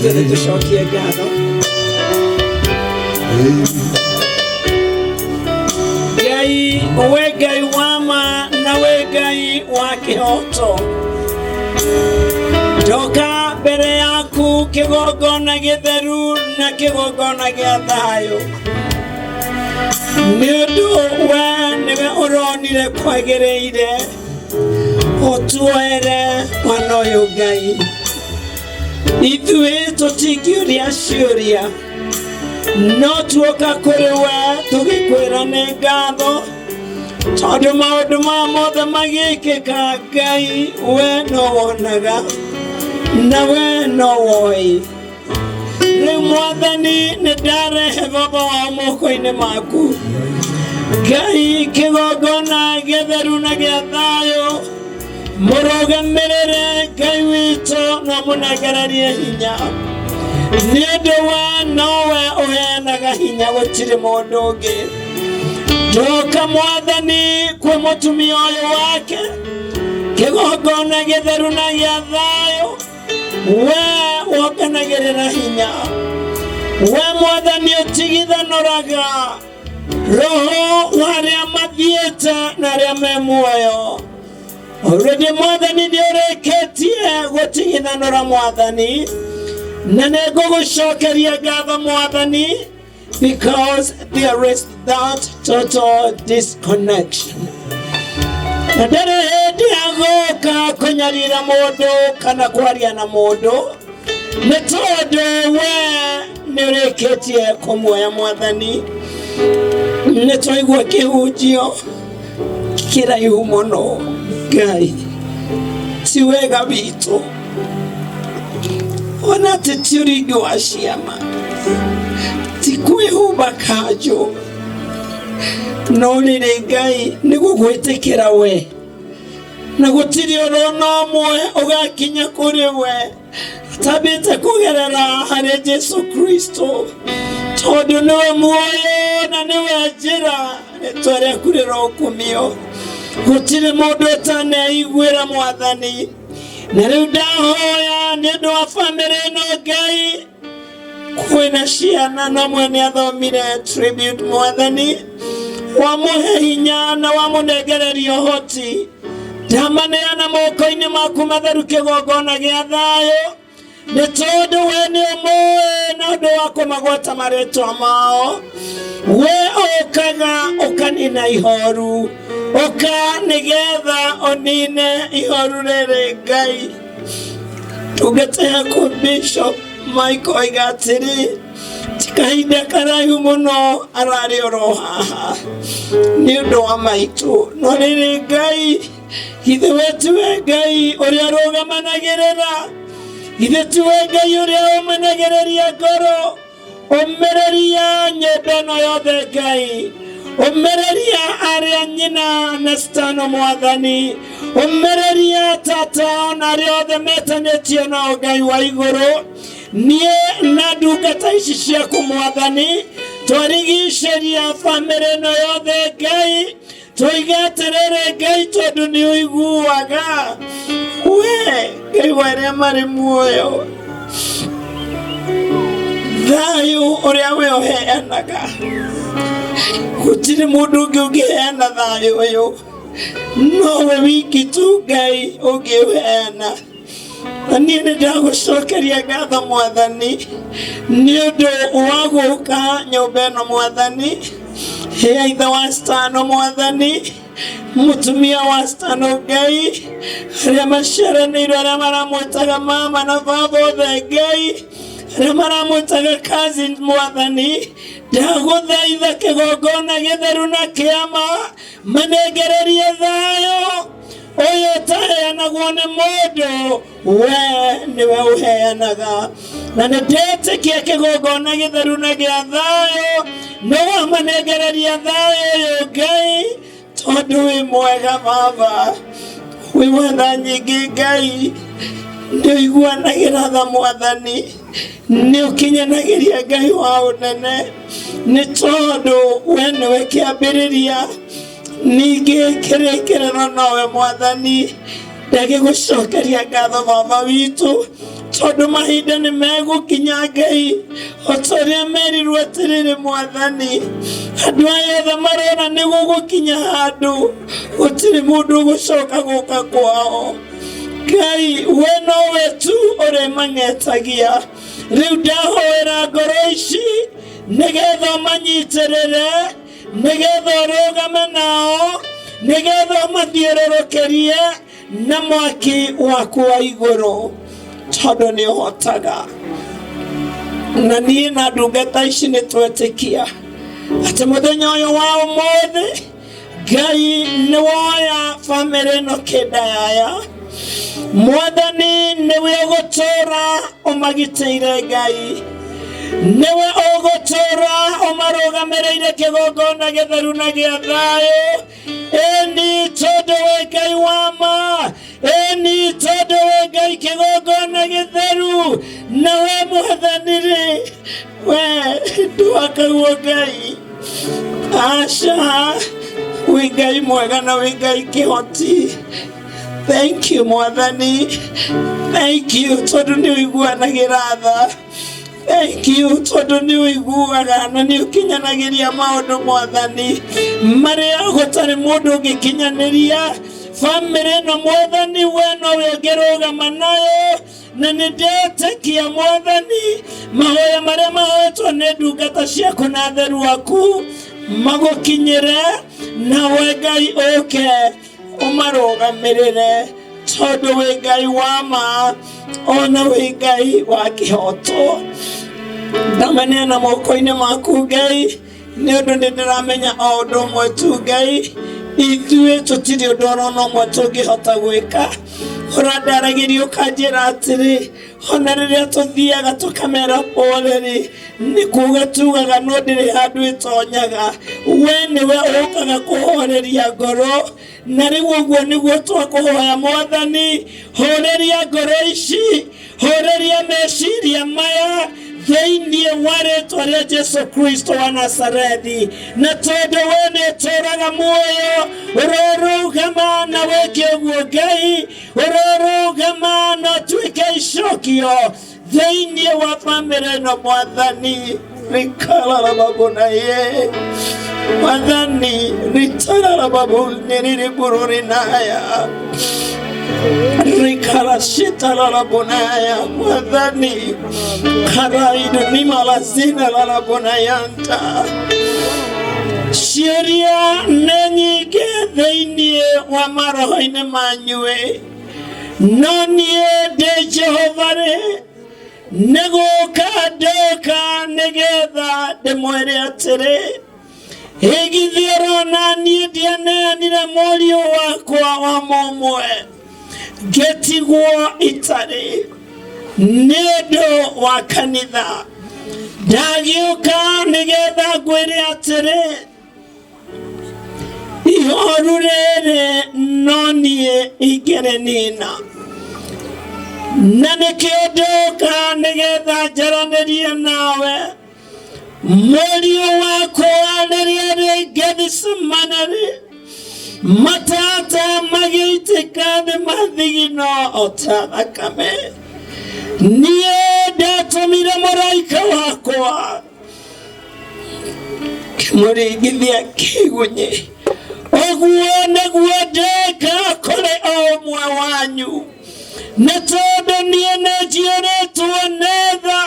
Ithuothe tũcokie ngatho. Ngai, we Ngai wa ma na we Ngai wa kĩhoto, ndoka mbere yaku kĩgongona gĩtheru na kĩgongona gĩa thayũ, nĩ ũndũ we nĩwe ũronire kwagĩrĩire ũtuoere mwana ũyũ. Ngai, ithuĩ tũtingĩũria ciũria, no tuoka kũrĩ we tũgĩkwĩra nĩ ngatho, tondũ maũndũ maya mothe magĩkĩka, Ngai, we no wonaga na we no woĩ. Rĩu Mwathani, nĩ ndarehe baba wao moko-inĩ maku. Ngai, kĩgongona gĩtheru na gĩa thayũ, mũrũgamĩrĩre Ngai witũ na mũnengererie hinya, nĩ ũndũ we nowe ũheanaga hinya, gũtirĩ mũndũ ũngĩ. Ndoka Mwathani kwĩ mũtumia ũyũ wake, kĩgongona gĩtheru na gĩa thayũ, we wonganagĩrĩra hinya, we Mwathani ũtigithanũraga roho wa arĩa mathiĩte na arĩa me muoyo. Already Mwathani nĩ ũrĩkĩtie gũtigithanũra Mwathani, na nĩ ngũgũcokeria ngatho Mwathani, because there is that total disconnection, na ndarĩ hĩndĩ agũka kũnyarira mũndũ kana kwaria na mũndũ, nĩ tondũ we nĩ ũrĩkĩtie kũmuoya. Mwathani, nĩ twaigua kĩhunjio kĩraihu mũno. Ngai, ti wega witũ, ona atĩ ti ũringi wa ciama, ti kwĩhumba kanjũ, no rĩrĩ Ngai, nĩ gũgwĩtĩkĩra we, na gũtirĩ ũndũ ona ũmwe ũgakinya kũrĩ we atambĩte kũgerera harĩ Jesu Kristo, tondũ nĩwe muoyo na nĩwe njĩra. Rĩtwa rĩaku rĩrokumio. Gũtirĩ mũndũ ũtaneiguĩra Mwathani. Na rĩu ndahoya nĩ ũndũ wa bamĩrĩ ĩno. Ngai, kwĩna ciana na mwene athomire tribute. Mwathani, wamũhe hinya na wamũnengereria ũhoti, ndamaneana moko-inĩ maku matheru, kĩgongona gĩa thayũ, nĩ tondũ we nĩ ũmũĩ na ũndũ wa kũmagwata marĩtwa mao. We ũkaga ũkanina ihoru, ũka nĩgetha ũnine ihoru rĩrĩ. Ngai, ndungata yaku Bishop Michael oiga atĩrĩ, ti kahinda karaihu mũno ararĩ oro haha nĩ ũndũ wa maitũ. No rĩrĩ Ngai, githĩ we tiwe Ngai ũrĩa ũrũgamanagĩrĩra? Githĩ tiwe Ngai ũrĩa ũmanagĩrĩria ngoro? Ũmĩrĩria nyũmba ĩno yothe Ngai, ũmĩrĩria arĩa nyina na citano Mwathani, ũmĩrĩria tata na arĩa othe metanĩtio nao. Ngai wa igũrũ, niĩ na ndungata ici ciaku Mwathani, twarigicĩria bamĩrĩ ĩno yothe. Ngai, tuiga atĩrĩrĩ Ngai, tondũ nĩ ũiguaga we Ngai wa arĩa marĩ muoyo, thayũ ũrĩa we ũheanaga, gũtirĩ mũndũ ũngĩ ũngĩheana thayũ ũyũ, nowe wiki tu Ngai ũngĩũheana. Na niĩ nĩ ndagũcokeria ngatho Mwathani nĩ ũndũ wa gũka nyũmba ĩno. Mwathani, hĩa ithe wa Stano, Mwathani, mũtumia wa Stano, Ngai, arĩa maciaranĩirwo, arĩa maramwĩtaga mama na baba othe, Ngai, arĩa maramwĩtaga cousin, Mwathani, ndagũthaitha kĩgongona gĩtheru na kĩama, manengererie thayũ ũyũ ũtaheanagwo nĩ mũndũ, we nĩwe ũheanaga. Na nĩ ndetĩkia kĩgongona gĩtheru na gĩa thayũ nĩ wamanengereria thayũ ũyũ. Ngai, tondũ wĩ mwega Baba, wĩ wa tha nyingĩ. Ngai, nĩ ũiguanagĩra tha. Mwathani, nĩ ũkinyanagĩria. Ngai wa ũnene, nĩ tondũ we nĩwe kĩambĩrĩria, ningĩ kĩrĩkĩrĩro nowe. Mwathani, ndagĩgũcokeria ngatho Baba witũ. Tondũ mahinda nĩ megũkinya Ngai, o ta ũrĩa merirwo atĩrĩrĩ, Mwathani, andũ aya othe marona nĩ gũgũkinya handũ gũtirĩ mũndũ ũgũcoka gũka kwao. Ngai, we nowe tu ũrĩmang'etagia. Rĩu ndahoera ngoro ici nĩgetha ũmanyitĩrĩre, nĩgetha ũrũgame nao, nĩgetha ũmathiũrũrũkĩrie na mwaki waku wa igũrũ, tondũ nĩ ũhotaga. Na niĩ na ndungata ici nĩ twetĩkia atĩ mũthenya ũyũ wa ũmũthĩ Ngai nĩ woya bamĩrĩ ĩno kĩndayaya. Mwathani, nĩwe ũgũtũũra ũmagitĩire. Ngai, nĩwe ũgũtũũra ũmarũgamĩrĩire kĩgongona gĩtheru na gĩa thayũ. Ĩni tondũ wĩ Ngai wa ma, ĩni tondũ wĩ Ngai kĩgongona gĩtheru, na we Mwathani rĩ, we ndwakaguo Ngai. Aca, wĩ Ngai mwega na wĩ Ngai kĩhoti. Thank you Mwathani, thank you tondũ nĩ ũiguanagĩra tha. Thank you tondũ nĩ ũiguaga na nĩ ũkinyanagĩria maũndũ Mwathani marĩa gũtarĩ mũndũ ũngĩkinyanĩria. Bamĩrĩ ĩno Mwathani, we nowe ũngĩrũgama nayo, na nĩ ndetĩkia Mwathani mahoya marĩa mahoetwo nĩ ndungata ciaku na atheru aku magũkinyĩre, nawe Ngai ũke ũmarũgamĩrĩre, tondũ wĩ Ngai wa ma ona wĩ Ngai wa kĩhoto. Ndameneana moko-inĩ maku Ngai, nĩ ũndũ nĩ ndĩramenya o ũndũ ũmwe tu Ngai, ithuĩ tũtirĩ ũndũ ona ũmwe tũngĩhota gwĩka. Ũrandaragĩria ũkanjĩra atĩrĩ, ona rĩrĩa tũthiaga tũkamera pole-rĩ, nĩ kuga tugaga no ndĩrĩ handũ ĩtonyaga. We nĩwe ũkaga kũhoreria ngoro, na rĩu ũguo nĩguo twakũhoya Mwathani, horeria ngoro ici, horeria meciria maya thĩinĩ wa rĩtwa rĩa Jesu Kristo wa Nazarethi. Na tondũ we nĩ ũtũũraga muoyo, ũrorũgama na wĩke ũguo Ngai, ũrorũgama na ũtuĩke icokio thĩinĩ wa bamĩrĩ ĩno Mwathani. Rikararababunaye Mwathani, ritararababuniriribururinaya rikarashitararabunaya Mwathani, karaidunimalazinalarabunayanta. Ciũria nĩ nyingĩ thĩinĩ wa maroho-inĩ manyuĩ, no niĩ ndĩ Jehova rĩ, nĩ gũka ndoka nĩgetha ndĩmwĩre atĩrĩ, ĩgithĩ ũrona niĩ ndianeanire mũriũ wakwa wa mũmwe ngĩtigwo itarĩ nĩ ũndũ wa kanitha. Ndagĩũka nĩgetha ngwĩre atĩrĩ, ihoru rĩrĩ no niĩ ingĩrĩnina, na nĩkĩo ndoka nĩgetha njaranĩrie nawe. Mũriũ wakwa rĩrĩa rĩ Gethisemane-rĩ, matata magĩitĩka thĩ mathigino o ta thakame. Niĩ ndatũmire mũraika wakwa kĩmũringithia kĩgunyĩ. Ũguo nĩguo ndeka kũrĩ o ũmwe wanyu, nĩ tondũ niĩ nĩnjiyũrĩtwo nĩ tha,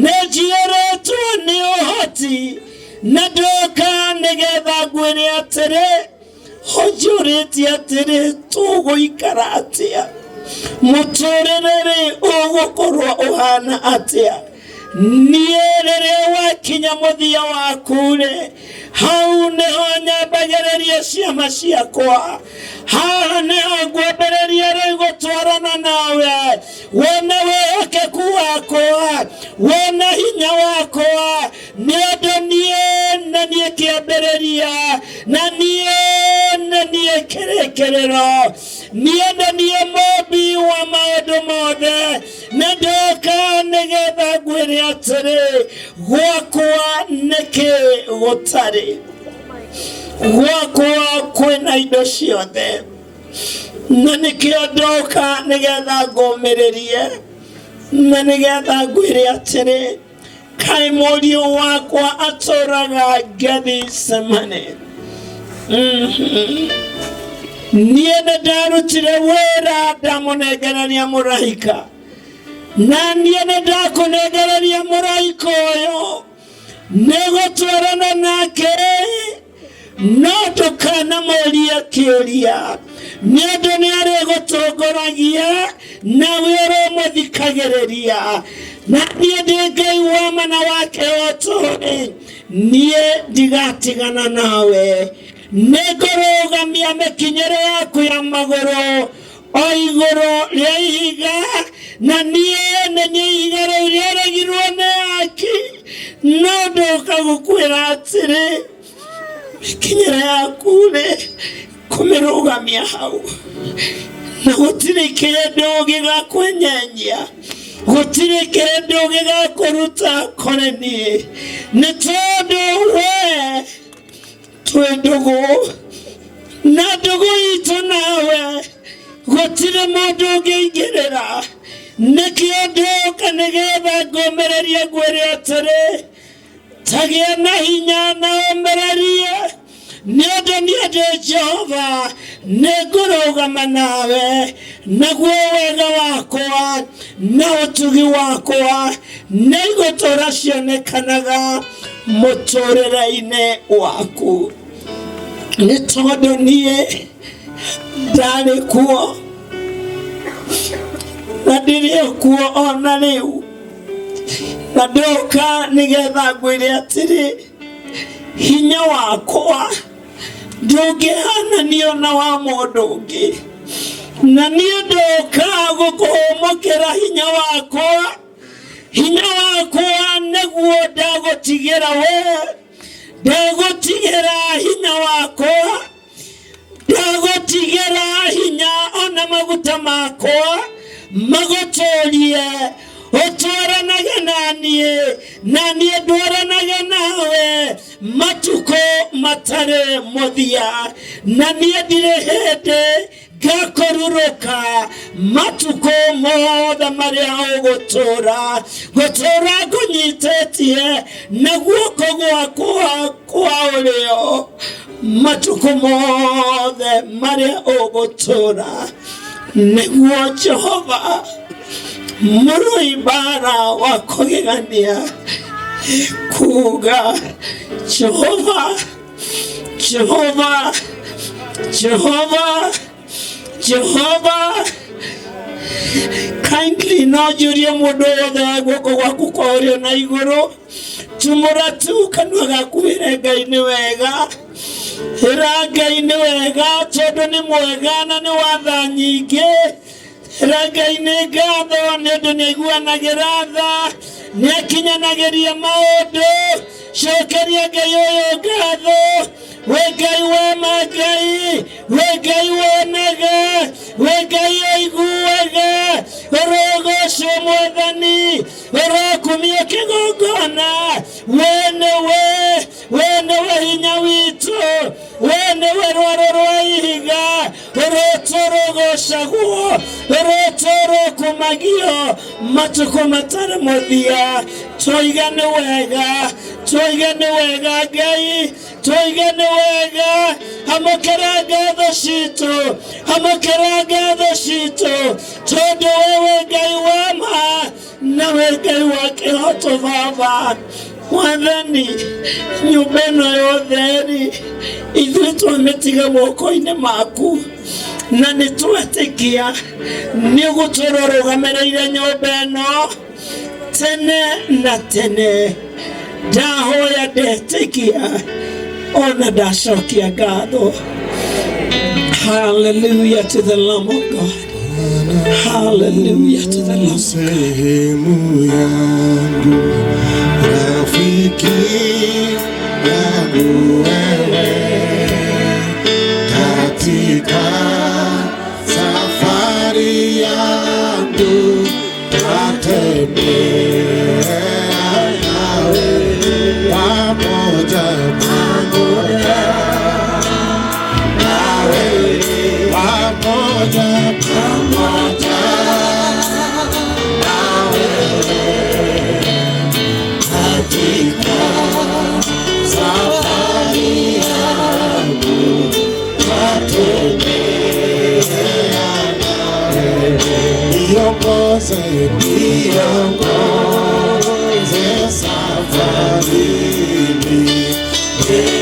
nĩnjiyũrĩtwo nĩ ũhoti, na ndoka nĩgetha ngwĩre atĩrĩ, ũnjũrĩtie atĩrĩ, tũgũikara atĩa? Mũtũrĩre-rĩ ũgũkorwo ũhana atĩa? Niĩ rĩrĩa wakinya mũthia waku-rĩ, hau nĩho nyambagĩrĩria ciama ciakwa, haha nĩho ngwambĩrĩria rĩu gũtwarana nawe, wone wĩhokeku wakwa, wone hinya wakwa, nĩ ũndũ niĩ na niĩ kĩambĩrĩria, na niĩ na niĩ kĩrĩkĩrĩro, niĩ na niĩ mũmbi wa maũndũ mothe, na ndoka nĩgetha ngwĩre atĩrĩ, gwakwa nĩkĩ gũtarĩ? Gwakwa kwĩna indo ciothe, na nĩkĩo ndoka nĩgetha ngũmĩrĩrie. Na nĩgetha ngwĩre atĩrĩ, kaĩ mũriũ wakwa atũraga Gethisemane. Niĩ nĩ ndarutire wĩra ndamũnengereria mũraika, na niĩ nĩ ndakũnengereria mũraika ũyũ nĩgũtwarana nake, no ndũkanamũrie kĩũria, nĩ ũndũ nĩ arĩgũtongoragia nawe ũrĩmũthikagĩrĩria. Na niĩ ndĩ Ngai wa ma na wa kĩhooto-rĩ, niĩ ndigatigana nawe. Nĩngũrũgamia mĩkinyĩre yaku ya magũrũ o igũrũ rĩa ihiga, na niĩ nĩ niĩ ihiga rĩu rĩaregirwo nĩ aki. No ndoka gũkwĩra atĩrĩ, mĩkinyĩre yaku rĩ, kũmĩrũgamia hau, na gũtirĩ kĩndũ gĩgakwenyenyia, gũtirĩ kĩndũ gĩgakũruta kũrĩ niĩ, nĩ tondũ we twĩ ndũgũ, na ndũgũ itũ nawe gũtirĩ mũndũ ũngĩingĩrĩra. Nĩkĩo ndoka nĩgetha ngũmĩrĩrie ngwĩre atĩrĩ, tagĩa na hinya na ũmĩrĩrie, nĩ ũndũ niĩ ndĩ Jehova nĩngũrũgama nawe, naguo wega wakwa na ũtugi wakwa nĩigũtũũra cionekanaga mũtũũrĩre-inĩ waku. Nĩ tondũ niĩ ndarĩ kuo na ndĩrĩ o kuo ona rĩu, na ndoka nĩgetha ngwĩre atĩrĩ, hinya wakwa ndũngĩhananio na wa mũndũ ũngĩ, na niĩ ndoka gũkũhũmũkĩra hinya wakwa. Hinya wakwa nĩguo ndagũtigĩra we, ndagũtigĩra hinya wakwa, ndagũtigĩra hinya ona maguta makwa magũtũrie, ũtwaranage na niĩ, na niĩ ndwaranage nawe matukũ matarĩ mũthia, na niĩ ndirĩ hĩndĩ ngakũrurũka matukũ mothe marĩa ũgũtũra, gũtũra ngũnyitĩtie na guoko gwakwa kwa ũrĩo matukũ mothe marĩa ũgũtũra. Nĩguo Jehova mũrũi mbara wa kũgegania kuga, Jehova, Jehova, Jehova, Jehova. Kindly no njũrie mũndũ wothe wa guoko gwaku kwa ũrĩo na igũrũ, tumũra tu kanua gaku wĩre Ngai nĩ wega. Ĩra Ngai nĩ wega, tondũ nĩ mwega na nĩ wa tha nyingĩ. Ĩra Ngai nĩ ngatho nĩ ũndũ nĩ aiguanagĩra tha, nĩ akinyanagĩria maũndũ. Cokeria Ngai ũyũ ngatho. We Ngai wa ma Ngai, we Ngai wonaga, we Ngai ũiguaga. Ũrogocwo Mwathani, ũrokumio kĩgongona. We nĩwe, we nĩwe hinya witũ, we nĩwe rwaro rwa ihiga. Ũrotũrogocagwo, ũrotũrokumagio matukũ matarĩ mũthia. Twoiga nĩ wega, twoiga nĩ wega Ngai, twoiga nĩ wega. Amũkĩra ngatho citũ, amũkĩra ngatho citũ, tondũ wewe Ngai wa ma na we Ngai wa kĩhoto. Baba Mwathani, nyũmba ĩno yothe rĩ, ithuĩ twamĩtiga moko-inĩ maku, na nĩ twetĩkia nĩ ũgũtũra ũrũgamĩrĩire nyũmba ĩno tene na tene. Ndahoya ndetĩkia ona ndacokia ngatho. Hallelujah to the Lamb of God. Hallelujah to the Lamb of God. Sehemu yangu, rafiki yangu wewe, katika safari yangu tatembea nawe pamoja, pamoja nawe, pamoja, pamoja nawe. Sehemu.